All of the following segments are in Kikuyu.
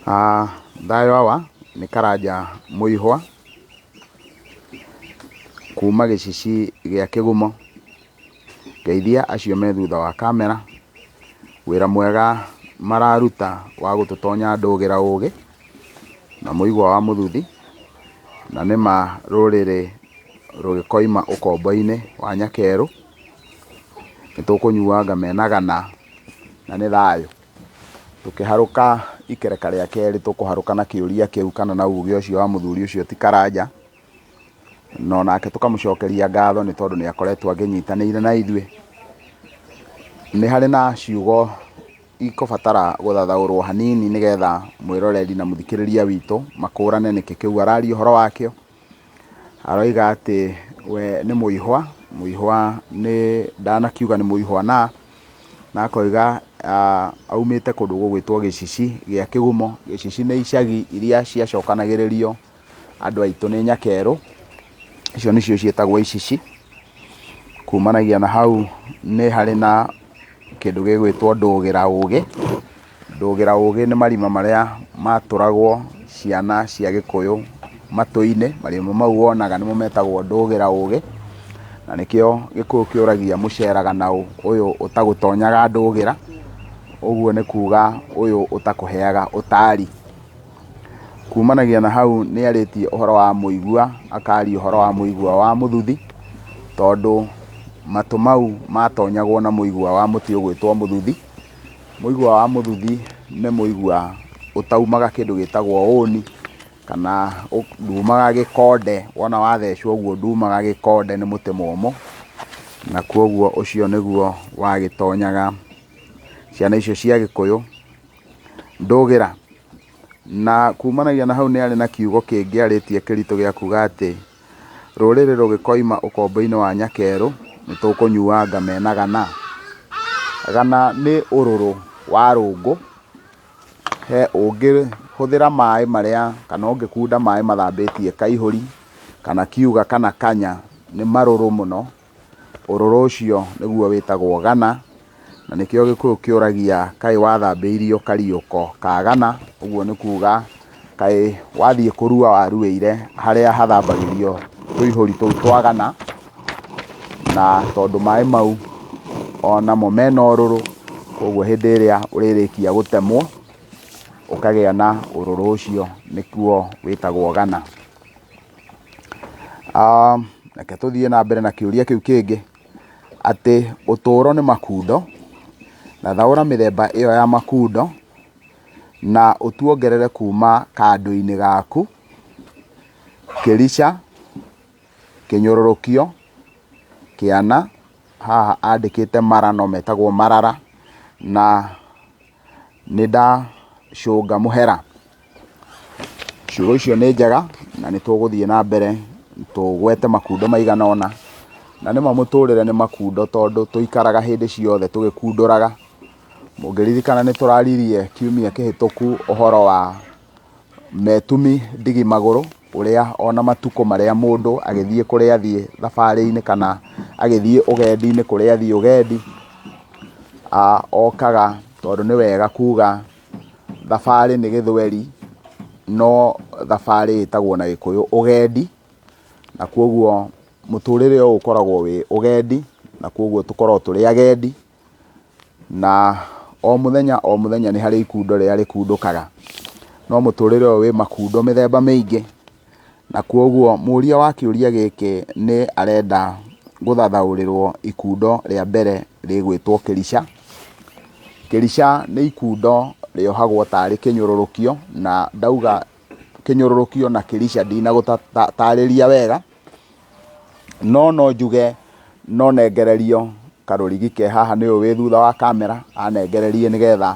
Thayũ awa, nĩ Karanja Mũihwa, kuma gĩcici gĩa Kĩgumo. Ngeithia acio me thutha wa kamera, wĩra mwega mararuta wa gũtũtonya ndũgĩra ũgĩ, na mũigua wa mũthuthi, na nĩma rũrĩrĩ rũgĩkoima ũkombo-inĩ wa nyakerũ, nĩtũkũnyuanga menagana na nĩ thayũ. Tũkĩharũka ikereka rĩa kerĩ tũkũharũka na kĩũria kĩu kana na uge ũcio wa mũthuri ũcio ti Karanja, na onake tũkamũcokeria ngatho nĩ tondũ nĩ akoretwo akĩnyitanĩire na ithuĩ. Nĩ harĩ na ciugo ikũbatara gũthathaũrwo hanini nĩgetha mwĩroreri na mũthikĩrĩria witũ makũrane nĩkĩ kĩu araria ũhoro wakĩo. Aroiga atĩ we nĩ mũihwa, mũihwa nĩ ndanakiuga nĩ mũihwa na, na akoiga aumĩte kũndũ gũgwĩtwo gĩcici gĩa Kĩgumo. Gĩcici nĩ icagi iria ciacokanagĩrĩrio andũ aitũ nĩ nyakerũ, icio nĩcio ciĩtagwo icici. Kumanagia na hau nĩ harĩ na kĩndũ gĩgwĩtwo ndũgĩra ũgĩ. Ndũgĩra ũgĩ nĩ marima marĩa matũragwo ciana cia gĩkũyũ matũ-inĩ, marima mau wonaga nĩmo metagwo ndũgĩra ũgĩ, na nĩkĩo gĩkũyũ kĩũragia mũceraga naũ ũyũ ũtagũtonyaga ndũgĩra, ũguo nĩ kuga ũyũ ũtakũheaga ũtari. Kumanagia na hau nĩ arĩtie ũhoro wa mũigua, akaria ũhoro wa mũigua wa mũthuthi, tondũ matũ mau matonyagwo na mũigua wa mũtĩ ũgwĩtwo mũthuthi. Mũigua wa mũthuthi nĩ mũigua ũtaumaga kĩndũ gĩtagwo ũni, kana ndumaga gĩkonde, wona wathecwo ũguo ndumaga gĩkonde nĩ mũtĩ mũmũ, na koguo ũcio nĩguo wagĩtonyaga ciana icio cia gĩkũyũ ndũgĩra. Na kumanagia na hau nĩ arĩ na kiugo kĩngĩ arĩtie kĩritũ gĩa kuga atĩ rũrĩrĩ rũgĩkoima ũkombo-inĩ wa nyakerũ nĩ tũkũnyuanga mena gana. Gana nĩ ũrũrũ wa rũngũ, he ũngĩhũthĩra maĩ marĩa kana ũngĩkunda maĩ mathambĩtie kaihũri kana kiuga kana kanya nĩ marũrũ mũno. Ũrũrũ ũcio nĩguo wĩtagwo gana, na nĩkĩo gĩkũyũ kĩũragia kaĩ wathambĩirio kariũko ka gana, ũguo nĩ kuga kaĩ wathiĩ kũrua waruĩire harĩa hathambagĩrio tũihũri tũu twa gana, na tondũ maĩ mau onamo mena ũrũrũ, koguo hĩndĩ ĩrĩa ũrĩrĩkia gũtemwo, ũkagĩa na ũrũrũ ũcio nĩkuo wĩtagwo gana. Reke tũthiĩ na mbere na kĩũria kĩu kĩngĩ, atĩ ũtũũro nĩ makundo, thathaũra mĩthemba ĩyo ya makundo, na ũtuongerere kuma kando-inĩ gaku, kĩrica, kĩnyũrũrũkio, kĩana, haha andĩkĩte mara no metagwo marara, na nĩ ndacũnga mũhera. Ciugo icio nĩ njega na nĩ tũgũthiĩ na mbere tũgwete makundo maigana ũna, na nĩma mũtũrĩre nĩ makundo tondũ tũikaraga hĩndĩ ciothe tũgĩkundũraga. Mũngĩririkana nĩ tũraririe kiumia kĩhĩtũku ũhoro wa metumi ndigi magũrũ, ũrĩa ona matukũ marĩa mũndũ agĩthiĩ kũrĩa athiĩ thabarĩ-inĩ kana agĩthiĩ ũgendi-inĩ kũrĩa athiĩ ũgendi, okaga tondũ nĩ wega kuga thabarĩ nĩ gĩthweri, no thabarĩ ĩtagwo na gĩkũyũ ũgendi, na koguo mũtũrĩre ũyũ ũkoragwo wĩ ũgendi, na koguo tũkoragwo tũrĩ agendi, na o mũthenya o mũthenya nĩ harĩ ikundo rĩrĩa rĩkundũkaga, no mũtũrĩre ũyũ wĩ makundo mĩthemba mĩingĩ. Na kwoguo mũria wa kĩũria gĩkĩ nĩ arenda gũthathaũrĩrwo ikundo rĩa mbere rĩgwĩtwo kĩrica. Kĩrica nĩ ikundo rĩohagwo tarĩ kĩnyũrũrũkio, na ndauga kĩnyũrũrũkio na kĩrica ndinagũtarĩria wega, no no njuge no nengererio karũrigi ke haha nĩ ũyũ wĩ thutha wa kamera, anengererie nĩgetha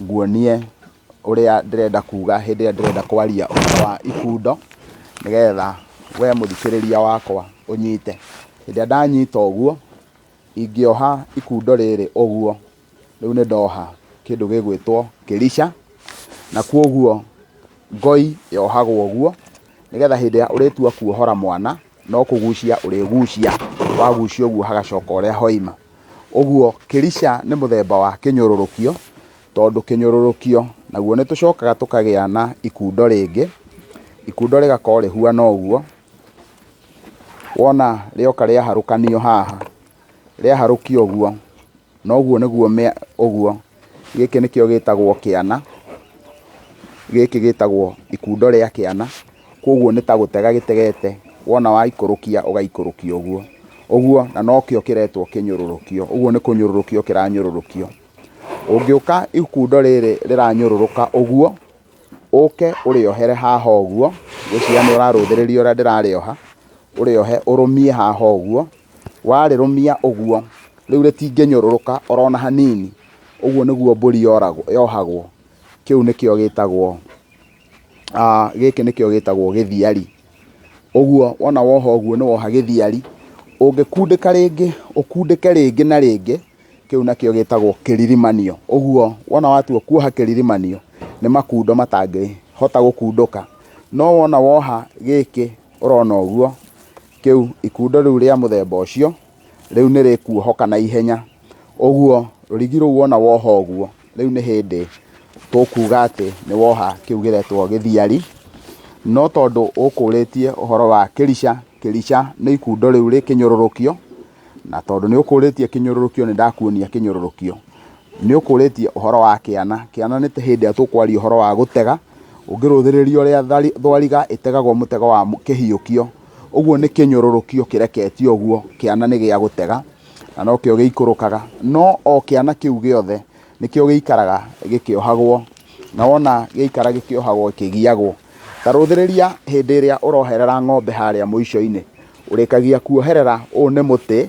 nguonie ũrĩa ndĩrenda kuga hĩndĩ ĩrĩa ndĩrenda kwaria ũhoro wa ikundo, nĩgetha we mũthikĩrĩria wakwa ũnyite. Hĩndĩ ĩrĩa ndanyita ũguo, ingĩoha ikundo rĩrĩ ũguo, rĩu nĩ ndoha kĩndũ gĩgwĩtwo kĩrica, na kwoguo ngoi yohagwo ũguo, nĩgetha hĩndĩ ĩrĩa ũrĩtua kuohora mwana, no kũgucia ũrĩgucia, wagucia ũguo hagacoka ũrĩa hoima. Ũguo kĩrica nĩ mũthemba wa kĩnyũrũrũkio, tondũ kĩnyũrũrũkio Naguo nĩ tũcokaga tũkagĩa na ikundo rĩngĩ, ikundo rĩgakorwo rĩhuana ũguo, wona rĩoka rĩaharũkanio haha, rĩaharũkio ũguo, na ũguo nĩguo ũguo, gĩkĩ nĩkĩo gĩtagwo kĩana, gĩkĩ gĩtagwo ikundo rĩa kĩana, koguo nĩ ta gũtega gĩtegete, wona waikũrũkia ũgaikũrũkia ũguo, ũguo na nokĩo kĩretwo kĩnyũrũrũkio, ũguo nĩ kũnyũrũrũkio kĩranyũrũrũkio. Ũngĩũka ikundo rĩrĩ rĩranyũrũrũka ũguo, ũke ũrĩohere haha ũguo, ngwĩciria nĩ ũrarũthĩrĩria ũrĩa ndĩrarĩoha, ũrĩohe ũrũmie haha ũguo, warĩrũmia ũguo, rĩu rĩtingĩnyũrũrũka orona hanini, ũguo nĩguo mbũri yohagwo, kĩu nĩkĩo gĩtagwo, gĩkĩ nĩkĩo gĩtagwo gĩthiari. Ũguo wona woha ũguo nĩ woha gĩthiari, ũngĩkundĩka rĩngĩ, ũkundĩke rĩngĩ na rĩngĩ, Kĩu nakĩo gĩtagwo kĩririmanio. Ũguo wona watua kuoha kĩririmanio, nĩ makundo matangĩhota gũkundũka. No wona woha gĩkĩ ũrona ũguo, kĩu ikundo rĩu rĩa mũthemba ũcio, rĩu nĩ rĩkuohoka na ihenya. Ũguo rũrigi rũu wona woha ũguo, rĩu nĩ hĩndĩ tũkuga atĩ nĩ woha kĩu gĩretwo gĩthiari. No tondũ ũkũrĩtie ũhoro wa kĩrica, kĩrica nĩ ikundo rĩu rĩkĩnyũrũrũkio. Na tondũ nĩ ũkũrĩtie kĩnyũrũrũkio nĩ ndakuonia kĩnyũrũrũkio. Nĩ ũkũrĩtie ũhoro wa kĩana. Kĩana nĩ ta hĩndĩ ĩrĩa tũkwaria ũhoro wa gũtega, ũngĩrũthĩrĩria ũrĩa thwariga ĩtegagwo mũtego wa kĩhiũkio, ũguo nĩ kĩnyũrũrũkio kĩreketio ũguo, kĩana nĩ gĩa gũtega, na nokĩo gĩikũrũkaga. No o kĩana kĩu gĩothe nĩkĩo gĩikaraga gĩkĩohagwo, na wona gĩaikara gĩkĩohagwo kĩgiagwo. Ta rũthĩrĩria hĩndĩ ĩrĩa ũroherera ng'ombe harĩa mũico-inĩ, ũrĩkagia kuoherera ũyũ nĩ mũtĩ,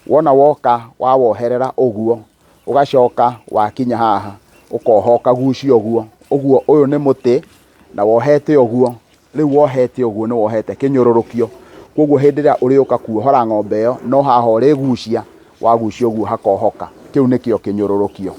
wona woka wawoherera ũguo, ũgacoka wakinya haha ũkoha ũkagucia ũguo, ũguo ũyũ nĩ mũtĩ na wohete ũguo, rĩu wohete ũguo nĩ wohete kĩnyũrũrũkio, koguo hĩndĩ ĩrĩa ũrĩũka kuohora ng'ombe ĩyo no haha ũrĩgucia, wagucia ũguo hakohoka, kĩu nĩkĩo kĩnyũrũrũkio.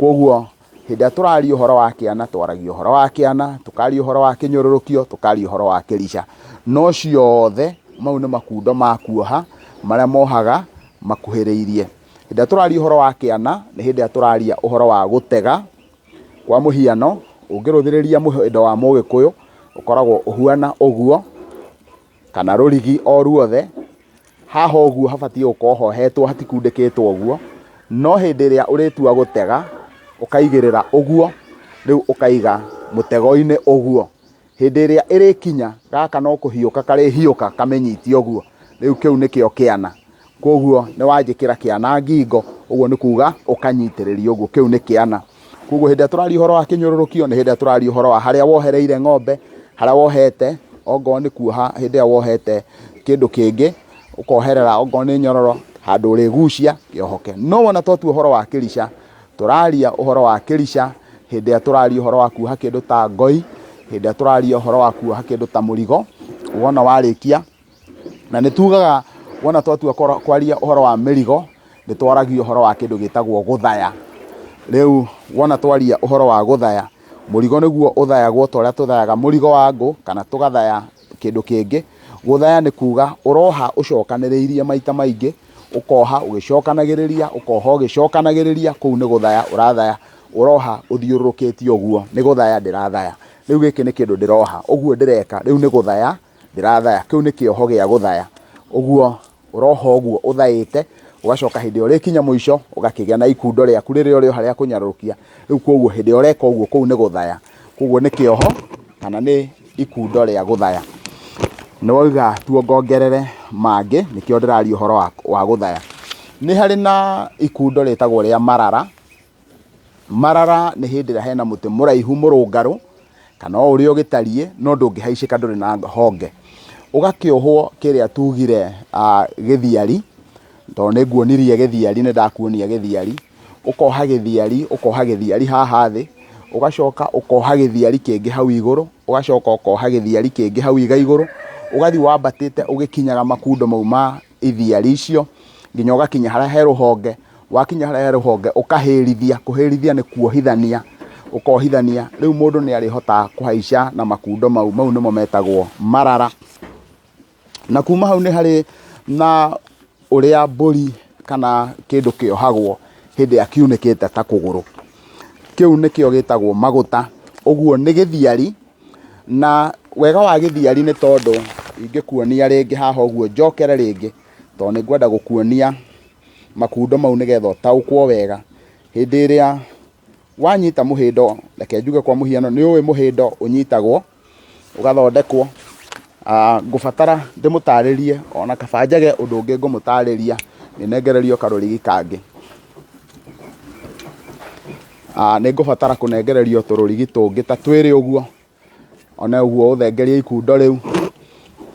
Koguo Hĩndĩ ĩrĩa tũraria ũhoro wa kĩana, twaragia ũhoro wa kĩana, tũkaria ũhoro wa kĩnyũrũrũkio, tũkaria ũhoro wa kĩrica. No ciothe mau nĩ makundo ma kuoha marĩa mohaga makuhĩrĩirie. Hĩndĩ ĩrĩa tũraria ũhoro wa kĩana, nĩ hĩndĩ ĩrĩa tũraria ũhoro wa gũtega. Kwa mũhiano, ũngĩrũthĩrĩria mũhĩndo wa mũgĩkũyũ, ũkoragwo ũhuana ũguo, kana rũrigi o ruothe. Haha ũguo habatiĩ gũkorwo hohetwo hatikundĩkĩtwo ũguo, no hĩndĩ ĩrĩa ũrĩtua gũtega, ũkaigĩrĩra ũguo, rĩu ũkaiga mũtego-inĩ ũguo. Hĩndĩ ĩrĩa ĩrĩkinya, gaka no kũhiũka karĩhiũka kamĩnyite ũguo, rĩu kĩu nĩkĩo kĩana. Koguo nĩ wanjĩkĩra kĩana ngingo, ũguo nĩ kuga ũkanyitĩrĩria ũguo, kĩu nĩ kĩana. Koguo hĩndĩ ĩrĩa tũraria ũhoro wa kĩnyũrũrũkio, nĩ hĩndĩ ĩrĩa tũraria ũhoro wa harĩa wohereire ng'ombe, harĩa wohete, ongorwo nĩ kuoha hĩndĩ ĩrĩa wohete kĩndũ kĩngĩ, ũkoherera ongorwo nĩ nyororo, handũ ũrĩgucia kĩohoke. No wona twatua ũhoro wa kĩrica, tũraria ũhoro wa kĩrica hĩndĩ ĩrĩa tũraria ũhoro wa kuoha kĩndũ ta ngoi, hĩndĩ ĩrĩa tũraria ũhoro wa kuoha kĩndũ ta mũrigo, wona warĩkia Na nĩ tugaga wona twatua kwaria ũhoro wa mĩrigo, nĩ twaragia ũhoro wa kĩndũ gĩtagwo gũthaya. Rĩu wona twaria ũhoro wa gũthaya, mũrigo nĩguo ũthayagwo ta ũrĩa tũthayaga mũrigo wa ngũ, kana tũgathaya kĩndũ kĩngĩ. Gũthaya nĩ kuga ũroha ũcokanĩrĩirie maita maingĩ, ũkoha ũgĩcokanagĩrĩria, ũkoha ũgĩcokanagĩrĩria, kũu nĩ gũthaya ũrathaya, ũroha ũthiũrũrũkĩtie ũguo, nĩ gũthaya ndĩrathaya. Rĩu gĩkĩ nĩ kĩndũ ndĩroha, ũguo ndĩreka, rĩu nĩ gũthaya ndĩrathaya. Kĩu nĩ kĩoho gĩa gũthaya. Ũguo ũroha ũguo ũthaĩte, ũgacoka hĩndĩ ĩrĩa ũrĩkinya mũico, ũgakĩgĩa na ikundo rĩaku rĩrĩa ũrĩoha rĩa kũnyarũrũkia. Rĩu koguo hĩndĩ ĩrĩa ũreka ũguo kũu nĩ gũthaya. Koguo nĩ kĩoho kana nĩ ikundo rĩa gũthaya. Nĩ wauga tuongongerere mangĩ, nĩkĩo ndĩraria ũhoro wa gũthaya. Nĩ harĩ na ikundo rĩtagwo rĩa marara. Marara nĩ hĩndĩ ĩrĩa hena mũtĩ mũraihu mũrũngarũ, kana o ũrĩa ũgĩtariĩ, no ndũngĩhaicĩka ndũrĩ na honge. Ũgakĩohwo kĩrĩa tugire gĩthiari, tondũ nĩ nguonirie gĩthiari, nĩ ndakuonia gĩthiari, ũkoha gĩthiari, ũkoha gĩthiari haha thĩ, ũgacoka ũkoha gĩthiari kĩngĩ hau igũrũ, ũgacoka ũkoha gĩthiari kĩngĩ hau igũrũ, ũgathiĩ wambatĩte ũgĩkinyaga makundo mau ma ithiari icio, nginya ũgakinya harĩa he rũhonge, wakinya harĩa he rũhonge ũkahĩrithia, kũhĩrithia nĩ kuohithania, ũkohithania, rĩu mũndũ nĩ arĩhotaga kũhaica na makundo mau, mau nĩmo metagwo marara. Na kuma hau nĩ harĩ na ũrĩa mbũri kana kĩndũ kĩohagwo hĩndĩ ĩrĩa kiunĩkĩte ta kũgũrũ. Kĩu nĩkĩo gĩtagwo magũta, ũguo nĩ gĩthiari, na wega wa gĩthiari nĩ tondũ ingĩkuonia rĩngĩ haha ũguo njokere rĩngĩ, tondũ nĩ ngwenda gũkuonia makundo mau nĩgetha ũtaũkwo wega. Hĩndĩ ĩrĩa wanyita mũhĩndo, reke njuge kwa mũhiano nĩ ũĩ mũhĩndo ũnyitagwo ũgathondekwo, ngũbatara ndĩmũtarĩrie ona kaba njage ũndũ ũngĩ ngũmũtarĩria, nĩnengererio karũrigi kangĩ. Nĩ ngũbatara kũnengererio tũrũrigi tũngĩ ta twĩrĩ ũguo, ona ũguo ũthengerie ikundo rĩu,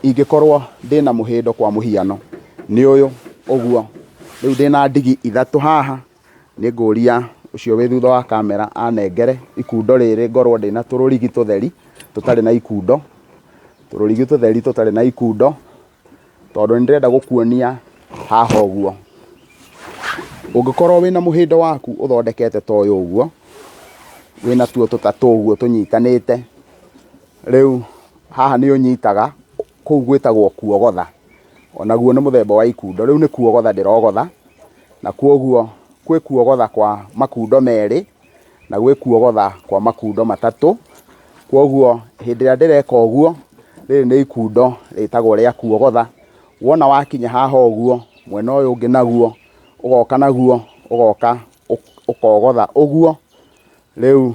ingĩkorwo ndĩna mũhĩndo kwa mũhiano, nĩ ũyũ ũguo, rĩu ndĩna ndigi ithatũ haha, nĩ ngũria ũcio wĩ thutha wa kamera anengere ikundo rĩrĩ ngorwo ndĩna tũrũrigi tũtheri tũtarĩ na ikundo, tũrũrigi tũtheri tũtarĩ na ikundo, tondũ nĩ ndĩrenda gũkuonia haha ũguo. Ũngĩkorwo wĩna mũhĩndo waku ũthondekete ta ũyũ ũguo, wĩna tuo tũtatũ ũguo tũnyitanĩte, rĩu haha nĩ ũnyitaga, kũu gwĩtagwo kuogotha, onaguo nĩ mũthemba wa ikundo, rĩu nĩ kuogotha ndĩrogotha. Na kwoguo gwĩ kuogotha kwa makundo merĩ na gwĩ kuogotha kwa makundo matatũ. Kwoguo hĩndĩ ĩrĩa ndĩreka ũguo, rĩrĩ nĩ ikundo rĩtagwo rĩa kuogotha. Wona wakinya haha ũguo, mwena ũyũ ũngĩ naguo ũgoka naguo ũgoka ũkogotha ũguo. Rĩu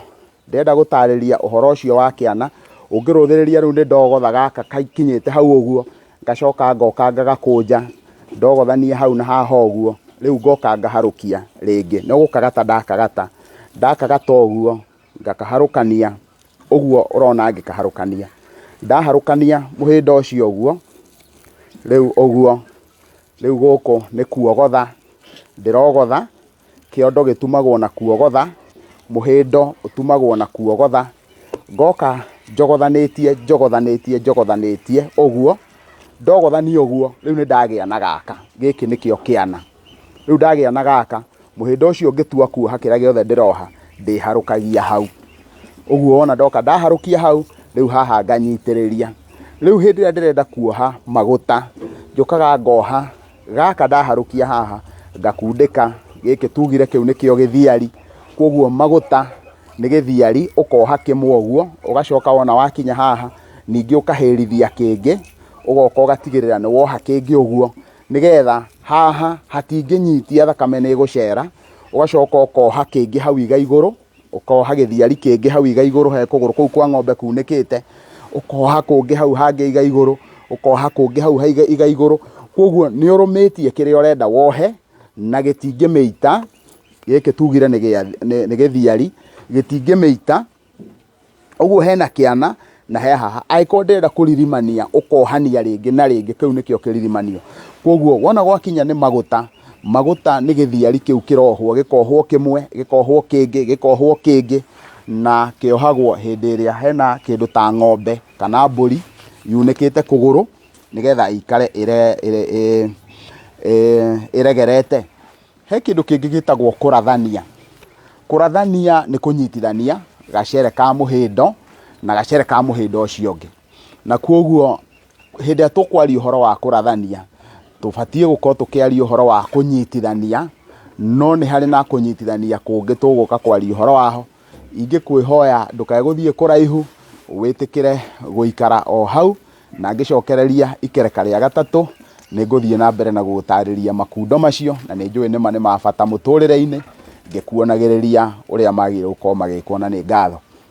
ndĩrenda gũtarĩria ũhoro ũcio wa kĩana, ũngĩrũthĩrĩria rĩu nĩ ndogotha gaka gakinyĩte hau ũguo, ngacoka ngoka ngagakũnja, ndogothania hau na haha ũguo, rĩu ngoka ngaharũkia rĩngĩ, no gũkagata ndakagata, ndakagata ũguo, ngakaharũkania ũguo ũrona ngĩkaharũkania, ndaharũkania mũhĩndo ũcio ũguo, rĩu ũguo, rĩu gũkũ nĩ kuogotha ndĩrogotha. Kĩondo gĩtumagwo na kuogotha, mũhĩndo ũtumagwo na kuogotha, ngoka njogothanĩtie njogothanĩtie njogothanĩtie ũguo, ndogothania ũguo rĩu nĩ ndagĩa na gaka, gĩkĩ nĩkĩo kĩana. Rĩu ndagĩa na gaka, mũhĩndo ũcio ngĩtua kuoha kĩrĩa gĩothe ndĩroha, ndĩharũkagia hau. Ũguo wona ndoka ndaharũkia hau, rĩu haha nganyitĩrĩria. Rĩu hĩndĩ ĩrĩa ndĩrenda kuoha magũta, njũkaga ngoha Gaka ndaharũkia haha ngakundĩka, gĩkĩ tugire kĩu nĩkĩo gĩthiari, koguo magũta nĩ gĩthiari ũkoha kĩmwe ũguo, ũgacoka wona wakinya haha ningĩ ũkahĩrithia kĩngĩ, ũgoka ũgatigĩrĩra nĩ woha kĩngĩ ũguo, nĩgetha haha hatingĩnyitia thakame nĩ ĩgũcera, ũgacoka ũkoha kĩngĩ hau iga igũrũ. Ũkoha gĩthiari kĩngĩ hau iga igũrũ he kũgũrũ kũu kwa ng'ombe kunĩkĩte, ũkoha kũngĩ hau hangĩ iga igũrũ, ũkoha kũngĩ hau iga igũrũ. Koguo nĩ ũrũmĩtie kĩrĩa ũrenda wohe na gĩtingĩmĩita, gĩkĩ tugire nĩ gĩthiari, gĩtingĩmĩita. Ũguo hena kĩana na he haha. Angĩkorwo ndĩrenda kũririmania ũkohania rĩngĩ na rĩngĩ, kĩu nĩkĩo kĩririmanio. Koguo wona gwakinya nĩ magũta, magũta nĩ gĩthiari kĩu kĩrohwo, gĩkohwo kĩmwe, gĩkohwo kĩngĩ, gĩkohwo kĩngĩ, na kĩohagwo hĩndĩ ĩrĩa hena kĩndũ ta ng'ombe kana mbũri yunĩkĩte kũgũrũ, nĩgetha ĩikare ĩregerete. He kĩndũ kĩngĩ gĩtagwo kũrathania. Kũrathania nĩ kũnyitithania gacere ka mũhĩndo na gacere ka mũhĩndo ũcio ũngĩ. Na koguo hĩndĩ ĩrĩa tũkwaria ũhoro wa kũrathania, tũbatiĩ gũkorwo tũkĩaria ũhoro wa kũnyitithania, no nĩ harĩ na kũnyitithania kũngĩ tũgũka kwaria ũhoro waho. Ingĩkwĩhoya ndũkae gũthiĩ kũraihu, wĩtĩkĩre gũikara o hau. Na ngĩcokereria ikereka rĩa gatatũ, nĩ ngũthiĩ na mbere na gũgũtarĩria makundo macio, na nĩ njũĩ nĩma nĩ ma bata mũtũrĩre-inĩ, ngĩkuonagĩrĩria ũrĩa magĩrĩirwo gũkorwo magĩkwo na nĩ ngatho.